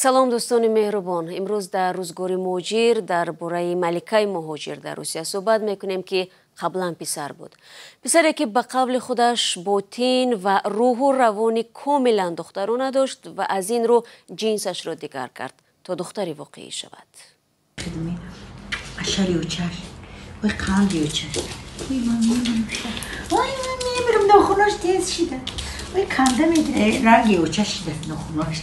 Салом, дӯстони меҳрубон. Имрӯз дар Рӯзгори муҳоҷир дар бораи Маликаи муҳоҷир дар Русия суҳбат мекунем, ки қаблан писар буд. Писаре, ки ба қавли худаш ботин ва рӯҳу равони комилан духтарона дошт ва аз ин рӯ ҷинсашро дигар кард, то духтари воқеӣ шавад. Ашари очаш, ой, қанди очаш, ой, ман мемирам, ой, ман мемирам, нохунош тез шида, ой, канда мегира, ранги очаш шида нохунош.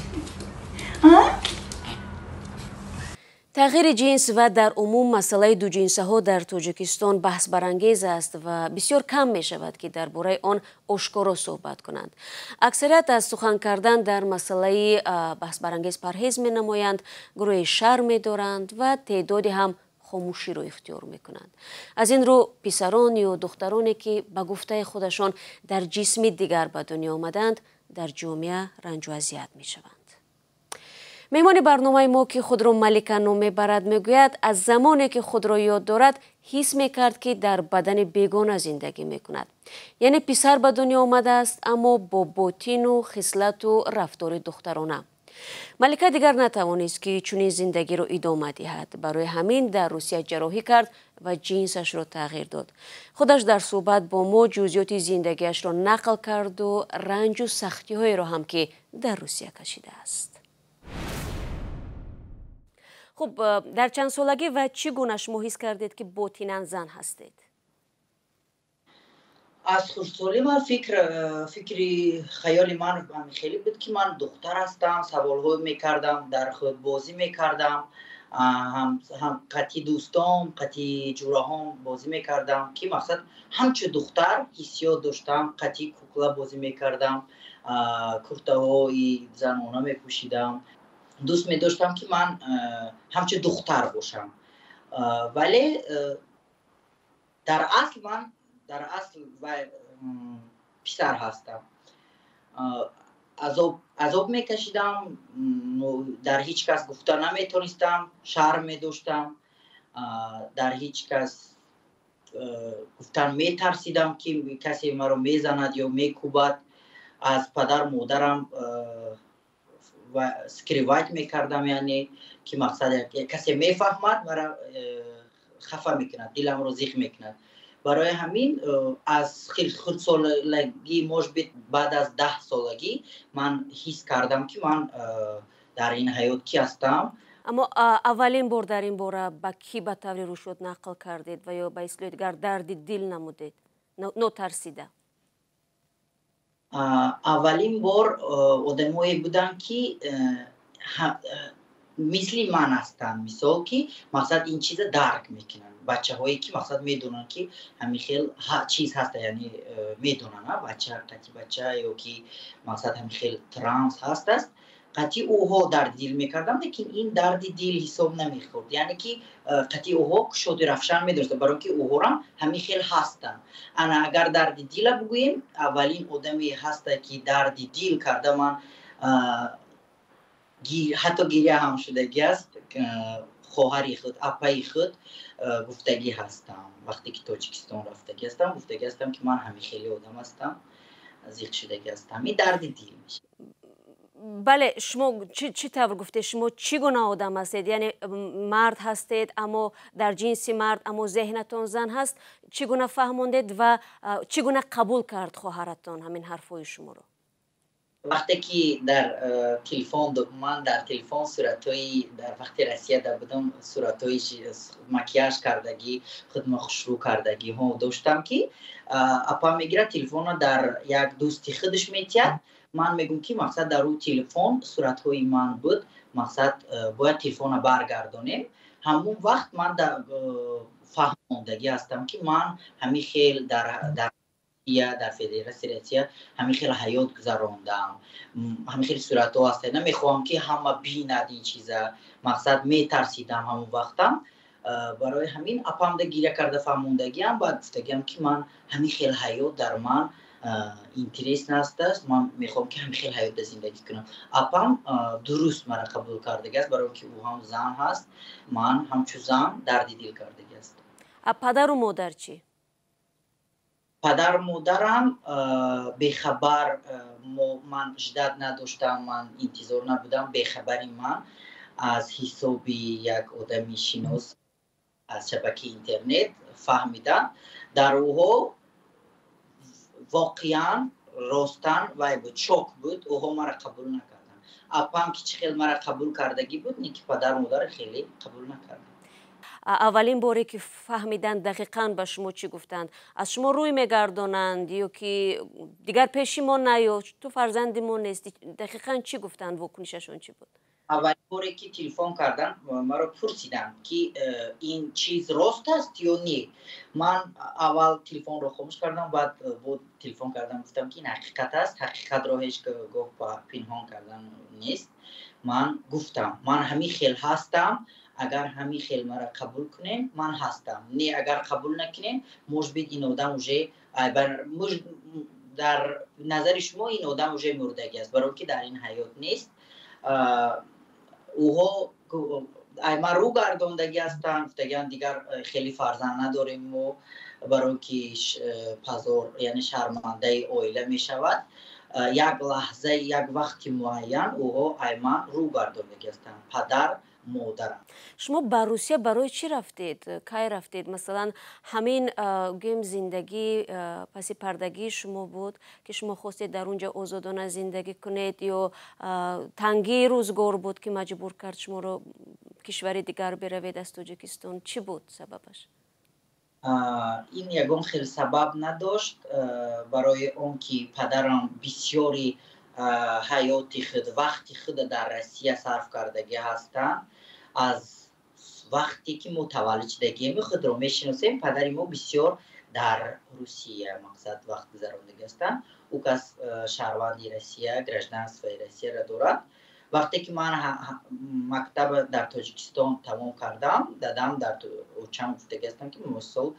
Тағйири ҷинс ва дар умум масъалаи дуҷинсаҳо дар Тоҷикистон баҳсбарангез аст ва бисёр кам мешавад, ки дар бораи он ошкоро суҳбат кунанд. Аксарият аз сухан кардан дар масъалаи баҳсбарангез парҳез менамоянд, гурӯҳи шарм медоранд ва теъдоде ҳам хомӯширо ихтиёр мекунанд. Аз ин рӯ писарон ё духтароне, ки ба гуфтаи худашон дар ҷисми дигар ба дунё омаданд, дар ҷомеа ранҷу азият мешаванд. Меҳмони барномаи мо, ки худро Малика ном мебарад, мегӯяд, аз замоне ки худро ёд дорад, ҳис мекард, ки дар бадани бегона зиндагӣ мекунад, яъне писар ба дунё омадааст, аммо бо ботину хислату рафтори духтарона. Малика дигар натавонист, ки чунин зиндагиро идома диҳад. Барои ҳамин дар Русия ҷарроҳӣ кард ва ҷинсашро тағйир дод. Худаш дар суҳбат бо мо ҷузъиёти зиндагиашро нақл карду ранҷу сахтиҳоеро ҳам, ки дар Русия кашидааст. Хуб, дар чанд солагӣ ва чӣ гуна шумо ҳис кардед, ки ботинан зан ҳастед? Аз хурдсолӣ ман фикри хаёли ман хеле буд, ки ман духтар ҳастам. Саволҳо мекардам, дар худ бозӣ мекардам, қати дӯстом, қати ҷураҳом бозӣ мекардам, ки мақсад ҳамчун духтар ҳиссиёт доштам. Қати кукла бозӣ мекардам, куртаҳои занона мепӯшидам. Дӯст медоштам, ки ман ҳамчун духтар бошам, вале дар асл ман дар асл писар ҳастам. Азоб мекашидам, дар ҳеҷ кас гуфта наметонистам, шарм медоштам, дар ҳеҷ кас гуфтан метарсидам, ки касе маро мезанад ё мекӯбад. Аз падару модарам скрывать мекардам, яъне ки мақсад касе мефаҳмад, мара хафа мекунад, диламро зиқ мекунад. Барои ҳамин аз хурдсолагӣ, может быть, баъд аз 10 солагӣ ман ҳис кардам, ки ман дар ин ҳаёт ки ҳастам. Аммо аввалин бор дар ин бора ба кӣ ба таври рӯшод нақл кардед ва ё ба истилоҳи дигар дарди дил намудед нотарсида? Аввалин бор одамое буданд, ки мисли ман ҳастанд, мисол, ки мақсад ин чиза дарк мекунанд, бачаҳое, ки мақсад медонанд, ки ҳамин хел чиз ҳаста, яъне медонанд, бача қати бача ё ки мақсад ҳамин хел транс ҳастаст. Қати ӯҳо дарди дил мекардам, лекин ин дарди дил ҳисоб намехӯрд, яъне ки қати ӯҳо кушоди рафшан медоштам, барои ки ӯҳорам ҳамин хел ҳастанд. Ана агар дарди дила бигӯем, аввалин одаме ҳаста, ки дарди дил карда, ман ҳатто гиря ҳам шудагӣ аст, хоҳари худ, апаи худ гуфтагӣ ҳастам. Вақте ки Тоҷикистон рафтагӣ ҳастам, гуфтагӣ ҳастам, ки ман ҳамин хеле одам ҳастам, зиқ шудагӣ ҳастам. Ин дарди дил мешавад. Бале, шумо чӣ тавр гуфтед, шумо чӣ гуна одам ҳастед? Яъне мард ҳастед, аммо дар ҷинси мард, аммо зеҳнатон зан ҳаст. Чӣ гуна фаҳмондед ва чӣ гуна қабул кард хоҳаратон ҳамин ҳарфҳои шуморо? Вақте ки дар телефон, ман дар телефон суратҳои, дар вақти Россияда будам, суратҳои макияж кардагӣ, худма хушрӯ кардагиҳо доштам, ки апа мегирад, телефонро дар як дӯсти худаш метиҳад. Ман мегӯм, ки мақсад дар ӯ телефон суратҳои ман буд, мақсад бояд телефонро баргардонем. Ҳамон вақт ман фаҳмондагӣ ҳастам, ки ман ҳамин хел дар Россия, дар Федератсияи Россия ҳамин хел ҳаёт гузарондам, ҳамин хел суратҳо ҳаста, намехоҳам, ки ҳама бинад ин чиза. Мақсад метарсидам ҳамон вақтам. Барои ҳамин апамда гиря карда фаҳмондагиам, баъд гуфтагиам, ки ман ҳамин хел ҳаёт дар ман интерес ҳастааст, ман мехоҳам, ки ҳамин хел ҳаётда зиндагӣ кунам. Апам дуруст мара қабул кардагиаст, барои ки ӯ ҳам зан ҳаст, ман ҳамчун зан дарди дил кардагиаст. Падару модар чӣ? Падару модарам бехабар, ман ждать надоштам, ман интизор набудам, бехабари ман аз ҳисоби як одами шинос аз шабакаи интернет фаҳмидам. Дар ӯҳо воқеан ростан вай буд, шок буд, ӯҳо мара қабул накарданд. Апам ки чӣ хел мара қабул кардагӣ буд, не ки падару модарро хеле қабул накарданд. Аввалин боре ки фаҳмиданд, дақиқан ба шумо чӣ гуфтанд? Аз шумо рӯй мегардонанд ё ки дигар пеши мо наё, ту фарзанди мо нестӣ? Дақиқан чӣ гуфтанд, вокунишашон чӣ буд? Аввалин боре ки телефон карданд, маро пурсиданд, ки ин чиз рост аст ё не. Ман аввал телефонро хомӯш кардам, баъд бо телефон кардам, гуфтам, ки ин ҳақиқат аст, ҳақиқатро ҳеҷ гоҳ пинҳон кардан нест. Ман гуфтам, ман ҳамин хел ҳастам, агар ҳамин хел мара қабул кунем, ман ҳастам, не, агар қабул накунем, может быть, ин одам уже дар назари шумо ин одам уже мурдагӣ аст, барое ки дар ин ҳаёт нест. Ӯҳо ай ман рӯ гардондагӣ ҳастанд, гуфтагианд, дигар хеле фарзанд надорем мо, барое ки позор, яъне шармандаи оила мешавад. Як лаҳзаи, як вақти муайян ӯҳо ай ман рӯ гардондагӣ ҳастанд, падар, модарам. Шумо ба Русия барои чӣ рафтед, кай рафтед? Масалан, ҳамин гӯем зиндагӣ паси пардагии шумо буд, ки шумо хостед дар он ҷо озодона зиндагӣ кунед, ё тангии рӯзгор буд, ки маҷбур кард шуморо кишвари дигар биравед аз Тоҷикистон? Чӣ буд сабабаш? Ин ягон хел сабаб надошт, барои он ки падарам бисёри ҳаёти худ, вақти худа дар Россия сарф кардагӣ ҳастанд. Аз вақте ки мо таваллуд шудагием, худро мешиносем, падари мо бисёр дар Русия, мақсад, вақт гузарондагӣ ҳастанд. Ӯ кас шаҳрванди Россия, гражданствои Россияро дорад. Вақте ки ман мактаба дар Тоҷикистон тамом кардам, дадам дар очам гуфтагӣ ҳастам, ки мисол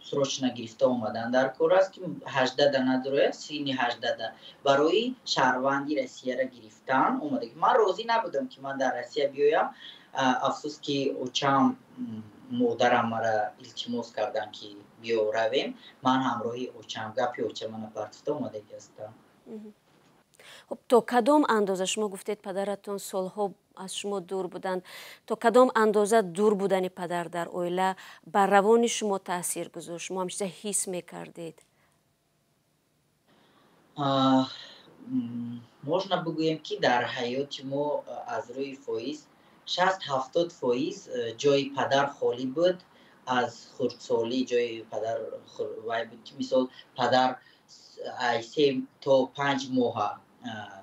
срочно гирифта омадан дар кор аст, ки 18-да надорояд, синни 18-да барои шаҳрванди Россияро гирифтан омадагӣ. Ман розӣ набудам, ки ман дар Россия биёям. Афсӯс, ки очам, модарам мара илтимос карданд, ки биё, равем. Ман ҳамроҳи очам, гапи очамана партофта омадагӣ ҳастам. Хуб, то кадом андоза, шумо гуфтед, падаратон солҳо аз шумо дур буданд, то кадом андоза дур будани падар дар оила бар равони шумо таъсир гузошт? Шумо ҳам чиза ҳис мекардед? Можно бигӯем, ки дар ҳаёти мо аз рӯи фоиз 60-70% ҷои падар холӣ буд. Аз хурдсолӣ ҷои падар вай буд, ки мисол падар 3 то 5 моҳа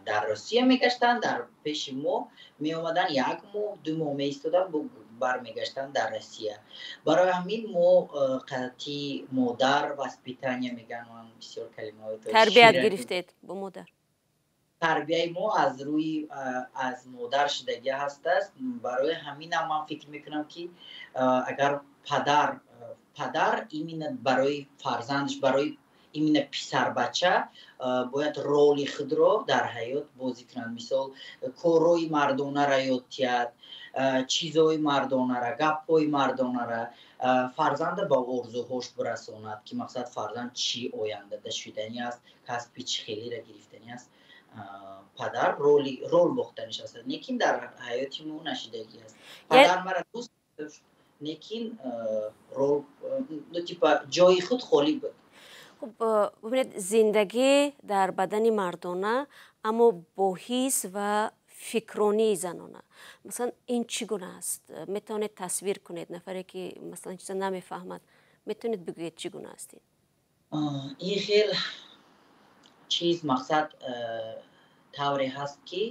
дар Русия мегаштанд, дар пеши мо меомаданд, як моҳ, 2 моҳ меистоданд, бармегаштанд дар Россия. Барои ҳамин мо қатъи модар воспитание мегӯянд, ман бисёр калимаҳои Тарбият гирифтед бо модар. Тарбияи мо аз рӯи аз модар шудагӣ ҳастааст. Барои ҳаминам ман фикр мекунам, ки агар падар именно барои фарзандаш, барои именно писарбача бояд роли худро дар ҳаёт бозӣ кунад, мисол, корҳои мардонара ёд диҳад, чизҳои мардонара, гапҳои мардонара, фарзанда ба орзуҳош бирасонад, ки мақсад, фарзанд чӣ ояндада шуданӣ аст, касби чӣ хелира гирифтанӣ аст. Падар рол бохтаниш аст, лекин дар ҳаёти мо нашидагӣ аст. Падар мара дӯст дошт, лекин рол, ну, типа, ҷои худ холӣ буд. Хуб, бубинед, зиндагӣ дар бадани мардона, аммо бо ҳис ва фикронии занона, масалан, ин чӣ гуна аст? Метавонед тасвир кунед? Нафаре ки, масалан, чиза намефаҳмад, метавонед бигӯед, чӣ гуна аст ин? Ин хел чиз, мақсад, тавре ҳаст, ки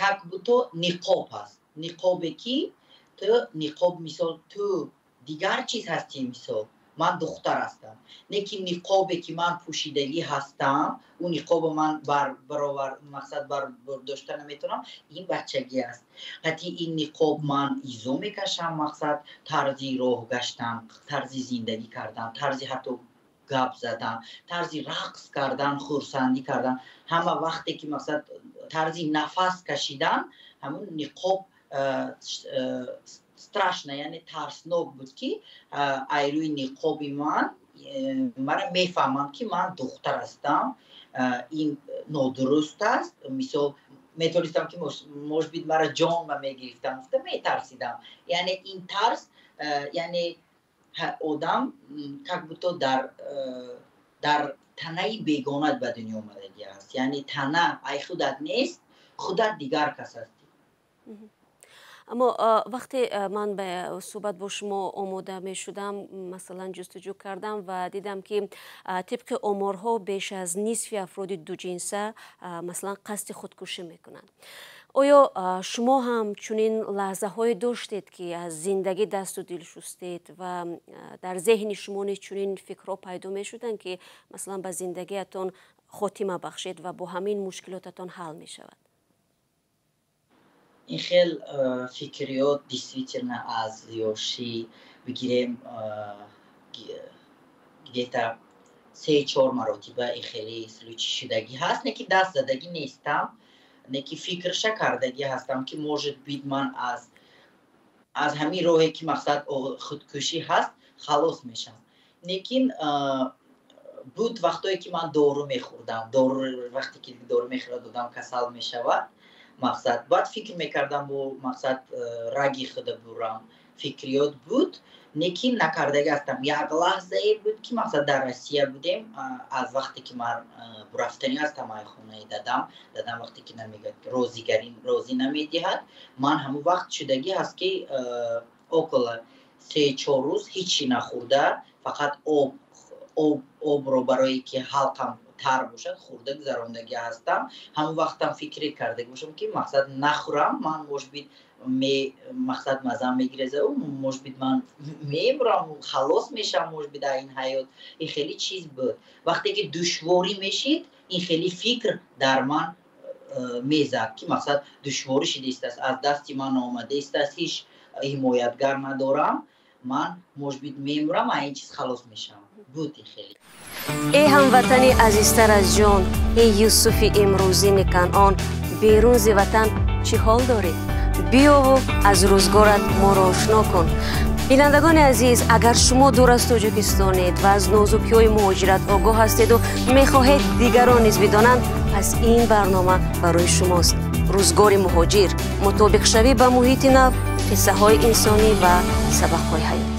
как будто ниқоб ҳаст, ниқобе ки ту ниқоб, мисол, ту дигар чиз ҳастӣ, мисол, ман духтар ҳастам, не ки ниқобе ки ман пӯшидагӣ ҳастам, ӯ ниқобо ман баровар, мақсад, бардошта наметавонам. Ин бачагӣ аст. Қатъи ин ниқоб ман изо мекашам, мақсад, тарзи роҳ гаштан, тарзи зиндагӣ кардан, тарзи ҳатто гап задан, тарзи рақс кардан, хурсандӣ кардан, ҳама вақте ки, мақсад, тарзи нафас кашидан, ҳамун ниқоб. Страшно, яъне тарснок буд, ки ай рӯи ниқоби ман мара мефаҳманд, ки ман духтар ҳастам. Ин нодуруст аст. Мисол, метавонистам, ки, может быть, мара ҷонма мегирифтам, гуфта метарсидам. Яъне ин тарс, яъне одам как будто дар танаи бегонат ба дунё омадагӣ аст, яъне тана ай худат нест, худат дигар кас ҳастӣ. Аммо вақте ман ба суҳбат бо шумо омода мешудам, масалан, ҷустуҷӯ кардам ва дидам, ки тибқи оморҳо беш аз нисфи афроди дуҷинса, масалан, қасди худкушӣ мекунанд. Оё шумо ҳам чунин лаҳзаҳое доштед, ки аз зиндагӣ дасту дил шустед ва дар зеҳни шумо низ чунин фикрҳо пайдо мешуданд, ки, масалан, ба зиндагиатон хотима бахшед ва бо ҳамин мушкилотатон ҳал мешавад? Ин хел фикриёт действительно аз ёшӣ бигирем, где-то се чор маротиба ин хеле случай шудагӣ ҳаст, не ки даст задагӣ нестам, не ки фикрша кардагӣ ҳастам, ки, может быть, ман аз ҳамин роҳе, ки мақсад худкушӣ ҳаст, халос мешавам. Лекин буд вақтое, ки ман дору мехӯрдам. Дору, вақте ки дору мехӯрад, одам касал мешавад. Мақсад, баъд фикр мекардам, бо мақсад раги худа бурам. Фикриёт буд, лекин накардагӣ ҳастам. Як лаҳзае буд, ки мақсад дар Россия будем. Аз вақте ки ман рафтанӣ ҳастам ай хонаи дадам, дадам вақте ки намегӯяд, розигарӣ, розӣ намедиҳад, ман ҳамон вақт шудагӣ ҳаст, ки около 3-4 рӯз ҳичи нахӯрда, фақат об, обро барое ки ҳалқам тар бошад, хӯрда гузарондагӣ ҳастам. Ҳамон вақтам фикре карда бошам, ки мақсад нахӯрам, ман, может быть, мақсад мазам мегиреза, может быть, ман мемурам, халос мешавам, может быть, дар ин ҳаёт. Ин хеле чиз буд. Вақте ки душворӣ мешид, ин хеле фикр дар ман мезад, ки мақсад душворӣ шидаистааст, аз дасти ман омадаистааст, ҳеҷ ҳимоятгар надорам, ман, может быть, мемурам, аз ин чиз халос мешавам. Буд ин хеле. Эй ҳамватани азизтар аз ҷон, эй Юсуфи имрӯзини Канъон, берун зи ватан чӣ ҳол дорӣ? Биёву аз рӯзгорат моро ошно кун. Бинандагони азиз, агар шумо дур аз Тоҷикистонед ва аз нозукиҳои муҳоҷират огоҳ ҳастеду мехоҳед дигарон низ бидонанд, пас ин барнома барои шумост. Рӯзгори муҳоҷир, мутобиқшавӣ ба муҳити нав, қиссаҳои инсонӣ ва сабақҳои ҳаётӣ.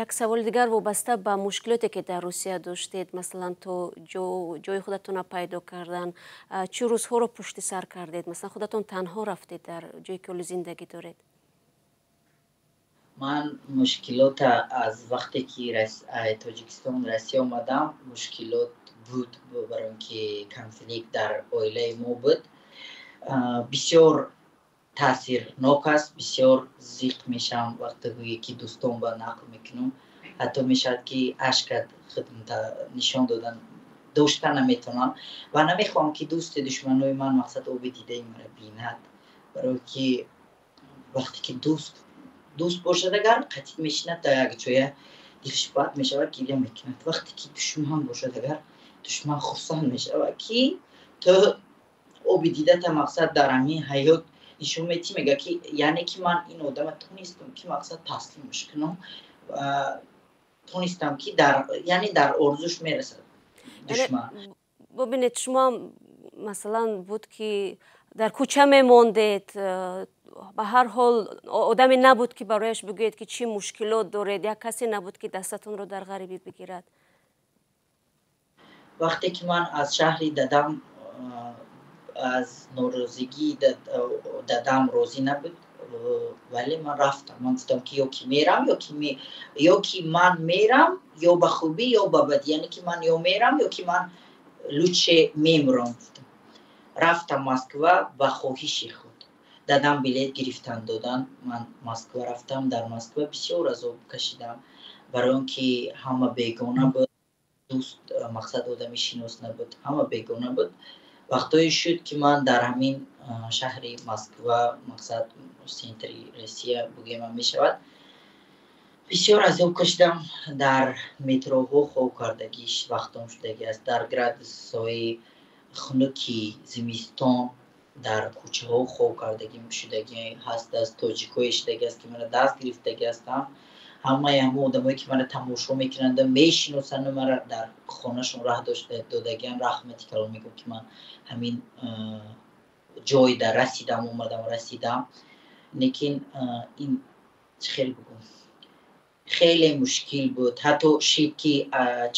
Як саволи дигар вобаста ба мушкилоте, ки дар Русия доштед, масалан, то ҷои худатонро пайдо кардан, чӣ рӯзҳоро пушти сар кардед? Масалан, худатон танҳо рафтед дар ҷое, ки ҳоло зиндагӣ доред. Ман мушкилота аз вақте ки Тоҷикистон, Россия омадам, мушкилот буд, барои он ки конфликт дар оилаи мо буд. Бисёр таъсирнок аст, бисёр зиқ мешавам, вақте гӯе ки дӯстон ба нақл мекунам, ҳатто мешавад, ки ашкат худ нишон додан дошта наметавонам ва намехоҳам, ки дӯсти душманои ман мақсад оби дидаи маро бинад, барое ки вақте ки дӯст дӯст бошад, агар қатъӣ мешинад дар як ҷоя, дилш бад мешавад, гиря мекунад. Вақте ки душман бошад, агар душман хурсанд мешавад, ки ту оби дидата мақсад дар ҳамин ҳаёт нишон медиҳӣ, мега, ки яъне ки ман ин одама тонистам, ки мақсад таслимш кунам ва тонистам, ки дар, яъне дар орзуш мерасад душман. Бубинед, шумо масалан буд, ки дар кӯча мемондед, ба ҳар ҳол одаме набуд, ки барояш бигӯед, ки чӣ мушкилот доред, як касе набуд, ки дастатонро дар ғарибӣ бигирад. Вақте ки ман аз шаҳри дадам, аз норозигии дадам розӣ набуд, вале ман рафтам. Ман гуфтам, ки ё ки мерам, ё ки ман мерам, ё ба хубӣ, ё ба бадӣ, яъне ки ман ё мерам, ё ки ман лучше мемурам, гуфтам. Рафтам Москва ба хоҳиши худ. Дадам билет гирифтан додан, ман Москва рафтам. Дар Москва бисёр азоб кашидам, барои он ки ҳама бегона буд, дӯст, мақсад, одами шинос набуд, ҳама бегона буд. Вақтое шуд, ки ман дар ҳамин шаҳри Москва, мақсад центри Россия бугема мешавад, бисёр азоб кашидам. Дар метроҳо хоб кардагиш вақтом шудагӣ аст, дар градусҳои хунуки зимистон. Дар кӯчаҳо хоб кардагӣ шудагӣ ҳаст, аз тоҷикҳое шудагӣ аст, ки мана даст гирифтагӣ ҳастам. Ҳамаи ҳамон одамое, ки мана тамошо мекунанд, мешиносанду мара дар хонашон раҳ додагиан, раҳмати калон мегӯям, ки ман ҳамин ҷойда расидам, омадам, расидам. Лекин ин чӣ хел бигӯм, хеле мушкил буд. Ҳатто шид, ки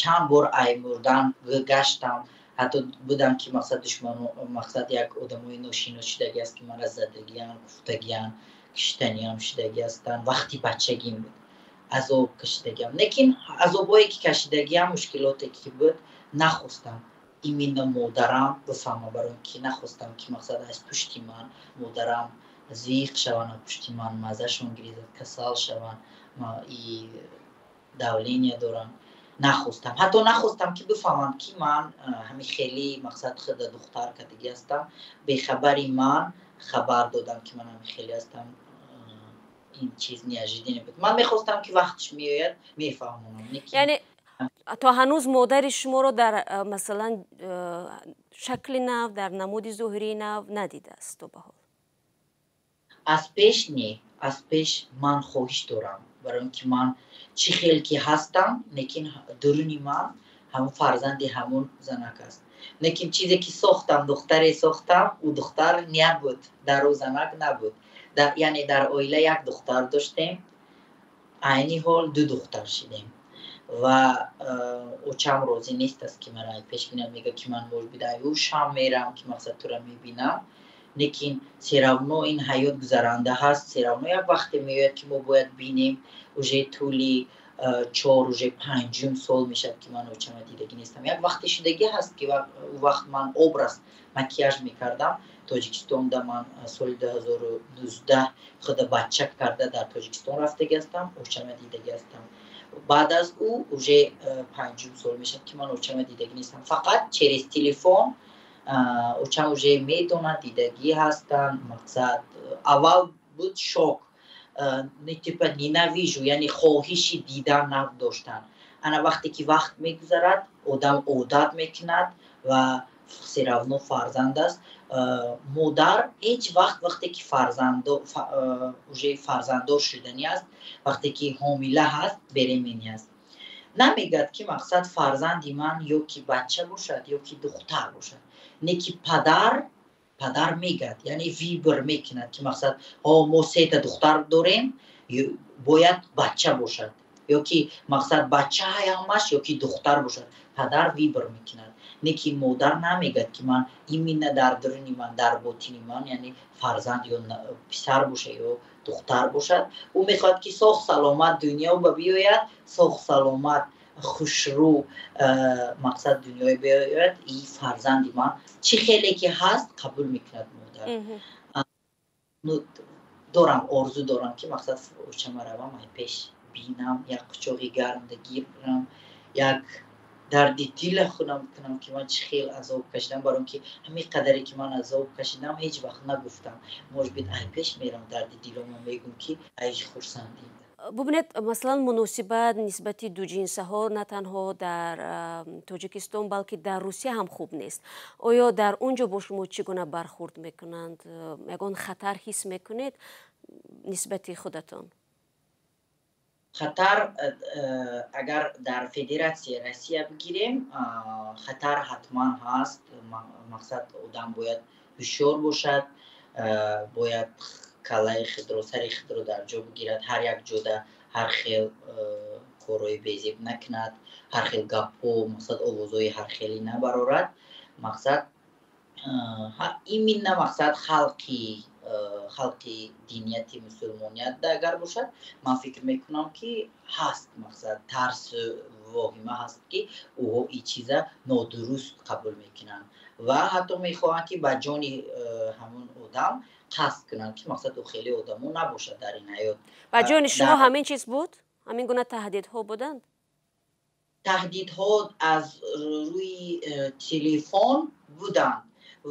чанд бор ай мурдан гаштам. Ҳатто будам, ки мақсад душману мақсад як одамои ношинос шудагӣ аст, ки мара задагиан, куфтагиан, киштаниам шудагӣ ҳастанд. Вақти бачагим буд, азоб кашидагиам. Лекин азобҳое, ки кашидагиам, мушкилоте, ки буд, нахостам именно модарам бифаҳма, барои ки нахостам, ки мақсад аз пушти ман модарам зиқ шаванд, аз пушти ман маззашон гирезад, касал шаванд и давление доранд. Нахостам, ҳатто нахостам, ки бифаҳманд, ки ман ҳамин хеле мақсад худа духтар кардагӣ ҳастам. Бехабари ман хабар додам, ки ман ҳамин хеле ҳастам. Ин чиз неожиданно буд. Ман мехостам, ки вақтш меояд, мефаҳмонам. Яъне то ҳанӯз модари шуморо дар, масалан, шакли нав, дар намуди зоҳирии нав надидааст то ба ҳол? Аз пеш не, аз пеш ман хоҳиш дорам, барои он ки ман чӣ хел ки ҳастам, лекин дуруни ман ҳамун фарзанди ҳамун занак аст. Лекин чизе ки сохтам, духтаре сохтам, ӯ духтар набуд, дар ӯ занак набуд. Яъне дар оила як духтар доштем, айни ҳол ду духтар шидем. Ва очам розӣ нест аст, ки мара пеш бинад. Мегӯяд, ки ман, может быть, ай ӯшам мерам, ки мақсад тура мебинам. Лекин всё равно ин ҳаёт гузаранда ҳаст, всё равно як вақте меояд, ки мо бояд бинем. Уже тӯли 4, уже панҷум сол мешавад, ки ман очама дидагӣ нестам. Як вақте шудагӣ ҳаст, ки ӯ вақт ман образ макияж мекардам Тоҷикистонда. Ман соли 2019 худа бача карда дар Тоҷикистон рафтагӣ ҳастам, очама дидагӣ ҳастам. Баъд аз ӯ уже панҷум сол мешавад, ки ман очама дидагӣ нестам, фақат через телефон. Очам уже медонад, дидагӣ ҳастанд. Мақсад, аввал буд шок, типа ненавижу, яъне хоҳиши дидан надоштан. Ана вақте ки вақт мегузарад, одам одат мекунад ва всё равно фарзанд аст. Модар ҳеҷ вақт, вақте ки уже фарзанддор шуданӣ аст, вақте ки ҳомила ҳаст, беременный аст, намегӯяд, ки мақсад фарзанди ман ё ки бача бошад, ё ки духтар бошад. Не ки падар мегӯяд, яъне выбор мекунад, ки мақсад ҳо, мо сета духтар дорем, бояд бача бошад, ё ки мақсад бача ҳамаш, ё ки духтар бошад. Падар выбор мекунад. Не ки модар намегӯяд, ки ман именно дар дуруни ман, дар ботини ман, яъне фарзанд ё писар бошад, ё духтар бошад. Ӯ мехоҳад, ки соғ саломат дунё ба биёяд, соғ саломат, хушрӯ, мақсад дунёе биёяд. И фарзанди ман чӣ хеле ки ҳаст, қабул мекунад модар. Дорам, орзу дорам, ки мақсад очама равам, ай пеш бинам, як қучоқи гармда гирам, як дарди дила худам кунам, ки ман чӣ хел азоб кашидам. Барои он ки ҳамин қадаре, ки ман азоб кашидам, ҳеҷ вақт нагуфтам. Может быть, ай пеш мерам, дарди дилома мегӯм, ки ай хурсандӣ. Бубинед, масалан, муносибат нисбати дуҷинсаҳо на танҳо дар Тоҷикистон, балки дар Русия ҳам хуб нест. Оё дар он ҷо бо шумо чӣ гуна бархурд мекунанд? Ягон хатар ҳис мекунед нисбати худатон? Хатар, агар дар Федератсияи Россия бигирем, хатар ҳатман ҳаст. Мақсад, одам бояд ҳушёр бошад, бояд каллаи худро, сари худро дар ҷо бигирад, ҳар як ҷода ҳар хел корҳои безеб накунад, ҳар хел гапҳо, мақсад, овозҳои ҳархелӣ набарорад. Мақсад, именно мақсад халқи динияти мусулмоният агар бошад, ман фикр мекунам, ки ҳаст, мақсад, тарсу воҳима ҳаст, ки ӯҳо ин чиза нодуруст қабул мекунанд ва ҳатто мехоҳанд, ки ба ҷони ҳамон одам қасд кунанд, ки мақсад ӯ хеле одамо набошад дар ин ҳаёт. Ба ҷони шумо ҳамин чиз буд? Ҳамин гуна таҳдидҳо буданд? Таҳдидҳо аз рӯи телефон буданд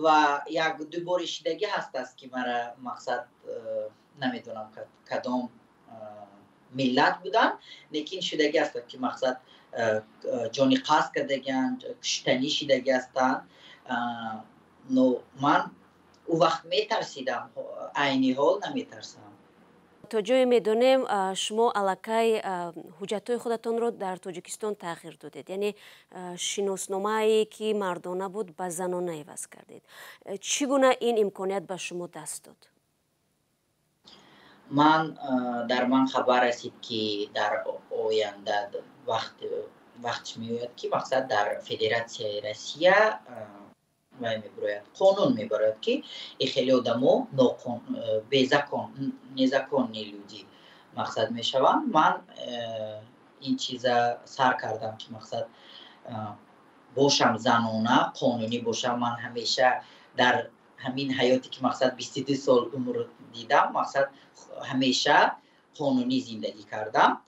ва як ду бори шидагӣ ҳастааст, ки мара мақсад, намедонам, кадом миллат буданд, лекин шудагӣ ҳастанд, ки мақсад ҷони қасд кардагианд, куштанӣ шидагӣ ҳастанд. Но ман Ӯ вақт метарсидам, айни ҳол наметарсам. То ҷое медонем, шумо аллакай ҳуҷҷатҳои худатонро дар Тоҷикистон тағйир додед, яъне шиносномае ки мардона буд, ба занона иваз кардед. Чӣ гуна ин имконият ба шумо даст дод? Ман дар ман хабар расид, ки дар оянда вақт меояд, ки мақсад дар Федератсияи Россия вай мебарояд, қонун мебарояд, ки и хеле одамо безакон, незаконные люди мақсад мешаванд. Ман ин чиза сар кардам, ки мақсад бошам занона, қонунӣ бошам. Ман ҳамеша дар ҳамин ҳаёте, ки мақсад 22 сол умр дидам, мақсад ҳамеша қонунӣ зиндагӣ кардам.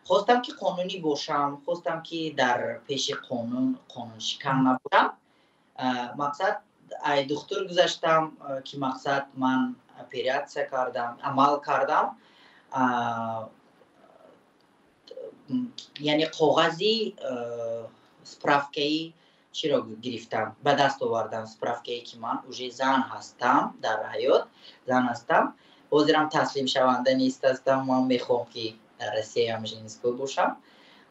Хостам, ки қонунӣ бошам, хостам, ки дар пеши қонун қонуншикан набошам. Мақсад ай духтур гузаштам, ки мақсад ман оператсия кардам, амал кардам, яъне коғази справкаи чиро гирифтам, ба даст овардам, справкае, ки ман уже зан ҳастам, дар ҳаёт зан ҳастам. Ҳозирам таслимшаванда нест ҳастам. Ман мехоҳам, ки дар Россияам женской бошам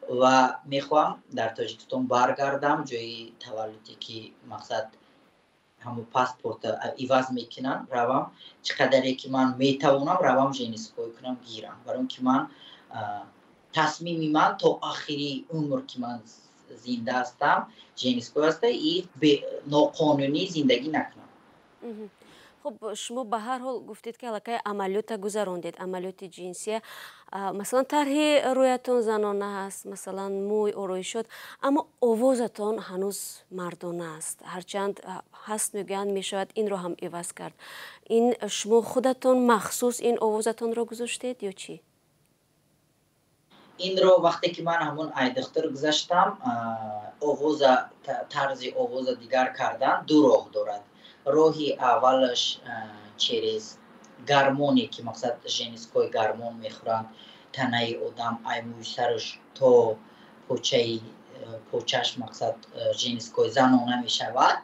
ва мехоҳам дар Тоҷикистон баргардам, ҷои таваллуде, ки мақсад ҳамун паспорта иваз мекунам, равам, чӣ қадаре ки ман метавонам, равам, женской кунам, гирам, барои он ки ман тасмими ман то охири умр, ки ман зинда ҳастам, женской аста и ноқонунӣ зиндагӣ накунам. Хуб, шумо ба ҳар ҳол гуфтед, ки аллакай амалиёта гузарондед, амалиёти ҷинсия. Масалан, тарҳи рӯятон занона аст, масалан, мӯй, ороишот, аммо овозатон ҳанӯз мардона аст. Ҳарчанд ҳаст, мегӯянд, мешавад инро ҳам иваз кард. Ин шумо худатон махсус ин овозатонро гузоштед ё чӣ? Инро вақте ки ман ҳамун айдухтур гузаштам, овоза, тарзи овоза дигар кардан ду роҳ дорад. Роҳи аввалаш через гормоне, ки мақсад женской гормон мехӯранд, танаи одам ай мӯи сараш то почаи почаш мақсад женской, занона мешавад.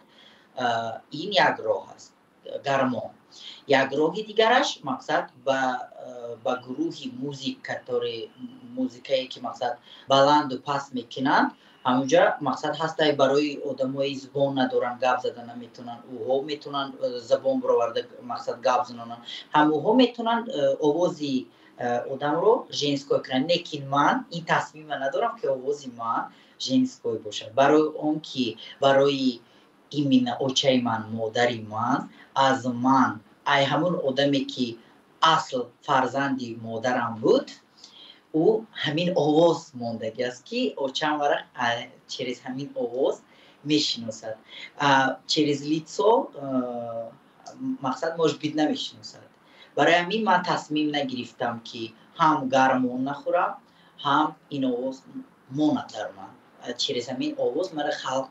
Ин як роҳ аст, гормон. Як роҳи дигараш мақсад ба гурӯҳи музик, который музикае, ки мақсад баланду паст мекунанд, ҳамунҷа мақсад ҳастай барои одамои забон надоранд, гап зада наметавонанд, ӯҳо метавонанд забон бароварда мақсад гап занонанд, ҳам ӯҳо метавонанд овози одамро женской кунанд. Лекин ман ин тасмима надорам, ки овози ман женской бошад, барои он ки барои именно очаи ман, модари ман, аз ман, ай ҳамун одаме, ки асл фарзанди модарам буд, ӯ ҳамин овоз мондагӣ аст, ки очам вара через ҳамин овоз мешиносад. Через лицо мақсад может быть намешиносад. Барои ҳамин ман тасмим нагирифтам, ки ҳам гормон нахӯрам, ҳам ин овоз монад дар ман. Через ҳамин овоз мара халқ,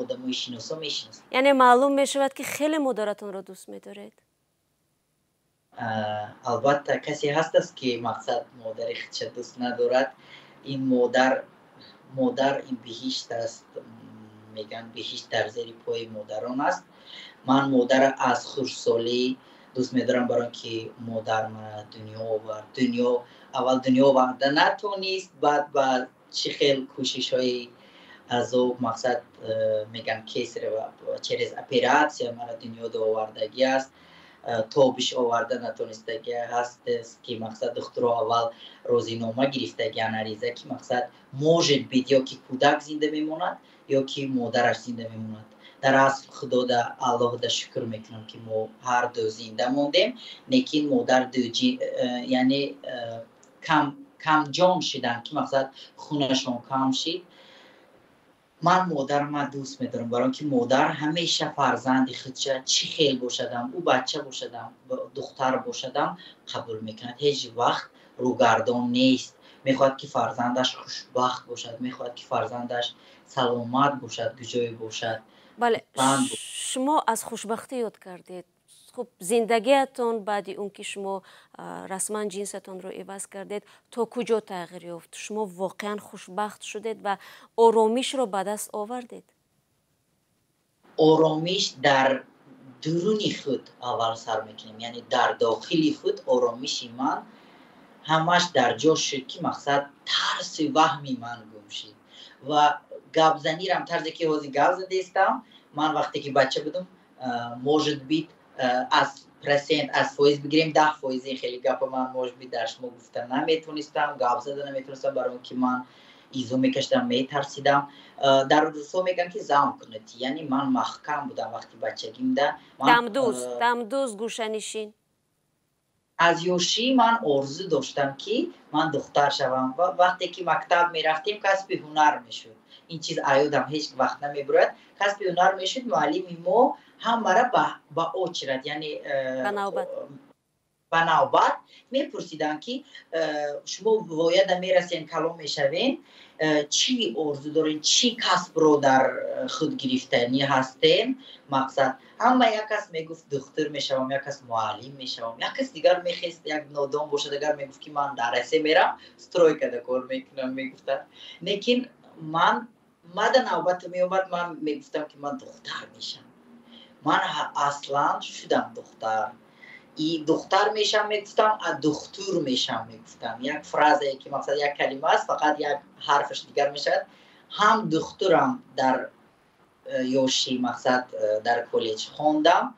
одамои шиносо мешиносад. Яъне маълум мешавад, ки хеле модаратонро дӯст медоред. Албатта, касе ҳастаст, ки мақсад модари худша дӯст надорад? Ин модар, модар ин биҳишт аст. Мегӯянд, биҳишт дар зери пои модарон аст. Ман модара аз хурдсолӣ дӯст медорам, барои он ки модар мана дунё овард. Дунё аввал дунё оварда натонист, баъд ба чӣ хел кӯшишҳои азоб, мақсад мегӯянд, кесарево через оператсия мана дунё овардагӣ аст. Тобиш оварда натонистагӣ ҳаст, ки мақсад духтуро аввал розинома гирифтагиан, ариза, ки мақсад может быть, ё ки кӯдак зинда мемонад, ё ки модараш зинда мемонад. Дар асл Худода, Аллоҳда шукр мекунам, ки мо ҳарду зинда мондем, лекин модар яъне камҷон шиданд, ки мақсад хунашон кам шид. Ман модарама дӯст медорам, барои он ки модар ҳамеша фарзанди худша, чӣ хел бошадам, ӯ бача бошадам, духтар бошадам, қабул мекунад, ҳеҷ вақт рӯгардон нест. Мехоҳад, ки фарзандаш хушбахт бошад, мехоҳад, ки фарзандаш саломат бошад, гуҷое бошад. Бале, шумо аз хушбахтӣ ёд кардед. Хуб, зиндагиатон баъди он ки шумо расман ҷинсатонро иваз кардед, то куҷо тағйир ёфт? Шумо воқеан хушбахт шудед ва оромишро ба даст овардед? Оромиш дар Дуруни худ аввал сар мекунем, яъне дар дохили худ оромиши ман ҳамаш дар ҷо шуд, ки мақсад тарси ваҳми ман гум шид. Ва гапзанирам тарзе ки ҳозир гап задаистам, ман вақте ки бача будам, может быть, аз процент, аз фоиз бигирем, 10 фоизи хеле гапа ман, может быть, дар шумо гуфта наметонистам, гап зада наметонистам, барои он ки ман изо мекашидам, метарсидам. Дар русҳо мегӯянд, ки замкнутый, яъне ман маҳкам будам вақти бачагимда. Дамдуз, дамдуз, гӯшанишин. Аз ёшӣ ман орзу доштам, ки ман духтар шавам. Ва вақте ки мактаб мерафтем, касби ҳунар мешуд. Ин чиз аёдам ҳеҷ вақт намебурад. Касби ҳунар мешуд, муаллими мо ҳамара ба очередь, яъне ба навбат мепурсиданд, ки шумо вояда мерасен, калон мешавем, чӣ орзу дорем, чӣ касбро дар худ гирифтанӣ ҳастем? Мақсад, ҳама як кас мегуфт, духтур мешавам, як кас муаллим мешавам, як кас дигар мехест, як нодон бошад агар, мегуфт, ки ман дар Россия мерам, стройкада кор мекунам, мегуфтанд. Лекин ман мада навбат меомад, ман мегуфтам, ки ман духтар мешавам. Ман аслан шудам духтар. И духтар мешам мегуфтам, а духтур мешам мегуфтам. Як фразае ки мақсад як калима аст, фақат як ҳарфаш дигар мешавад. Ҳам духтурам дар ёшӣ, мақсад, дар коллеҷ хондам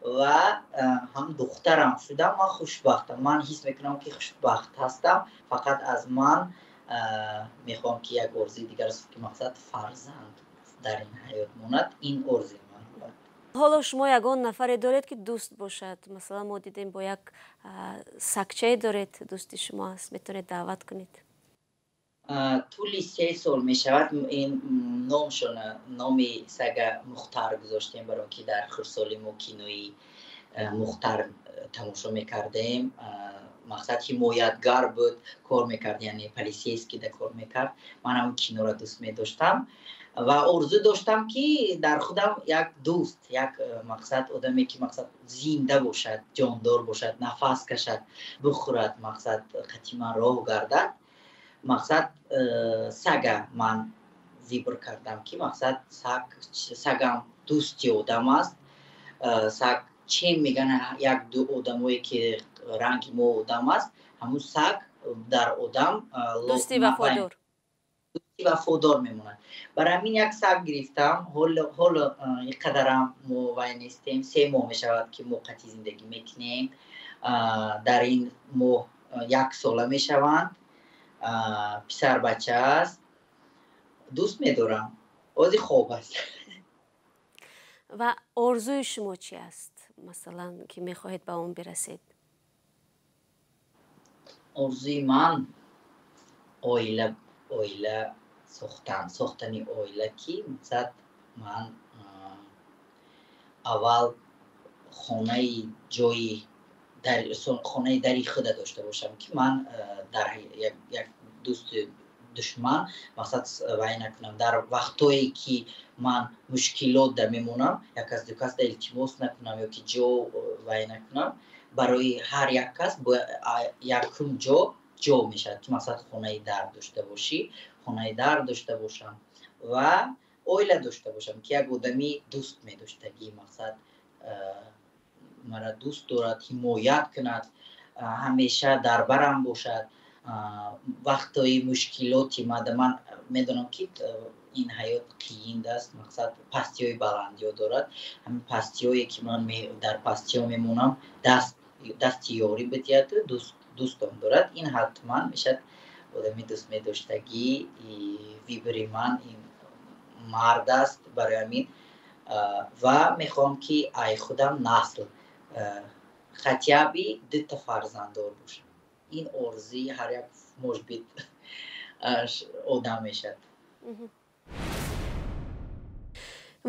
ва ҳам духтарам шудам. Ман хушбахтам, ман ҳис мекунам, ки хушбахт ҳастам. Фақат аз ман мехоҳам, ки як орзуи дигар аст, ки мақсад фарзанд дар ин ҳаёт монад. Ин орзуи ман. Ҳоло шумо ягон нафаре доред, ки дӯст бошад? Масалан, мо дидем, бо як сагчае доред, дӯсти шумо аст, метавонед даъват кунед. Тӯли 3 сол мешавад. Ин номшона, номи сага Мухтар гузоштем, баро ки дар хурдсоли мо кинои Мухтар тамошо мекардем. Мақсад, ҳимоятгар буд, кор мекард, яъне полицейский да кор мекард. Ман ҳамн киноро дӯст медоштам ва орзу доштам, ки дар худам як дӯст, як мақсад, одаме ки мақсад зинда бошад, ҷондор бошад, нафас кашад, бихӯрад, мақсад, қати ман роҳ гардад. Мақсад, сага ман выбор кардам, ки мақсад сагам дӯсти одам аст. Саг чен меган, як ду одамое ки ранги мо одам аст, ҳамун саг дар одам дӯсти вафодор. Вафодор мемонад. Барои ҳамин як саг гирифтам. Ҳоло ин қадарам мо вай нестем, 3 моҳ мешавад, ки мо қатъи зиндагӣ мекунем. Дар ин моҳ як сола мешаванд. Писарбача аст, дӯст медорам. Ҳозир хоб аст. Ва орзуи шумо чи аст, масалан, ки мехоҳед ба он бирасед? Орзуи ман оила, оила сохтан, сохтани оила, ки мақсад, ман аввал хонаи ҷои хонаи дари худа дошта бошам, ки ман дар як дӯсти душман мақсад вай накунам. Дар вақтое ки ман мушкилот да мемонам, як кас, ду кас да илтимос накунам ё ки ҷо вай накунам. Барои ҳар як кас якум ҷо ҷо мешавад, ки мақсад хонаи дар дошта бошӣ. Хонаи дар дошта бошам ва оила дошта бошам, ки як одами дӯст медоштагӣ, мақсад, мара дӯст дорад, ҳимоят кунад, ҳамеша дар барам бошад вақтҳои мушкилоти мада. Ман медонам, ки ин ҳаёт қиин аст, мақсад, пастиҳои баландиҳо дорад. Ҳамин пастиҳое ки ман дар пастиҳо мемонам, дасти ёрӣ бидиҳаду дӯстом дорад. Ин ҳатман мешавад одами дӯстмедоштагӣ. Выбор и ман ин мард аст. Барои ҳамин ва мехоҳам, ки ай худам насл, хотя бы дута фарзанддор бошам. Ин орзуи ҳар як, может быть, одам мешавад.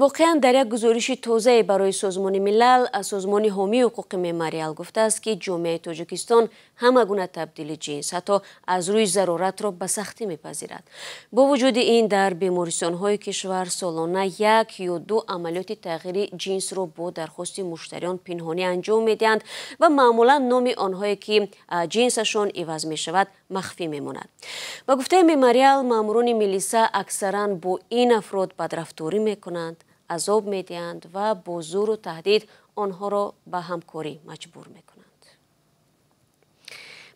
Воқеан, дар як гузориши тозае барои Созмони Милал, созмони ҳомии ҳуқуқи Мемориал гуфтааст, ки ҷомеаи Тоҷикистон ҳама гуна табдили ҷинс, ҳатто аз рӯи заруратро, ба сахтӣ мепазирад. Бо вуҷуди ин, дар бемористонҳои кишвар солона як ё ду амалиёти тағйири ҷинсро бо дархости муштариён пинҳонӣ анҷом медиҳанд ва маъмулан номи онҳое ки ҷинсашон иваз мешавад, махфӣ мемонад. Ба гуфтаи Мемориал, маъмурони милиса аксаран бо ин афрод бадрафторӣ мекунанд, азоб медиҳанд ва бо зӯру таҳдид Онҳоро ба ҳамкорӣ маҷбур мекунанд.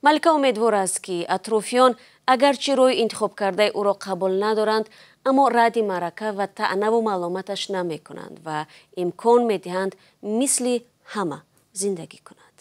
Малика умедвор аст, ки атрофиён агарчи роҳи интихобкардаи ӯро қабул надоранд, аммо радди маърака ва таънаву маломаташ намекунанд ва имкон медиҳанд мисли ҳама зиндагӣ кунад.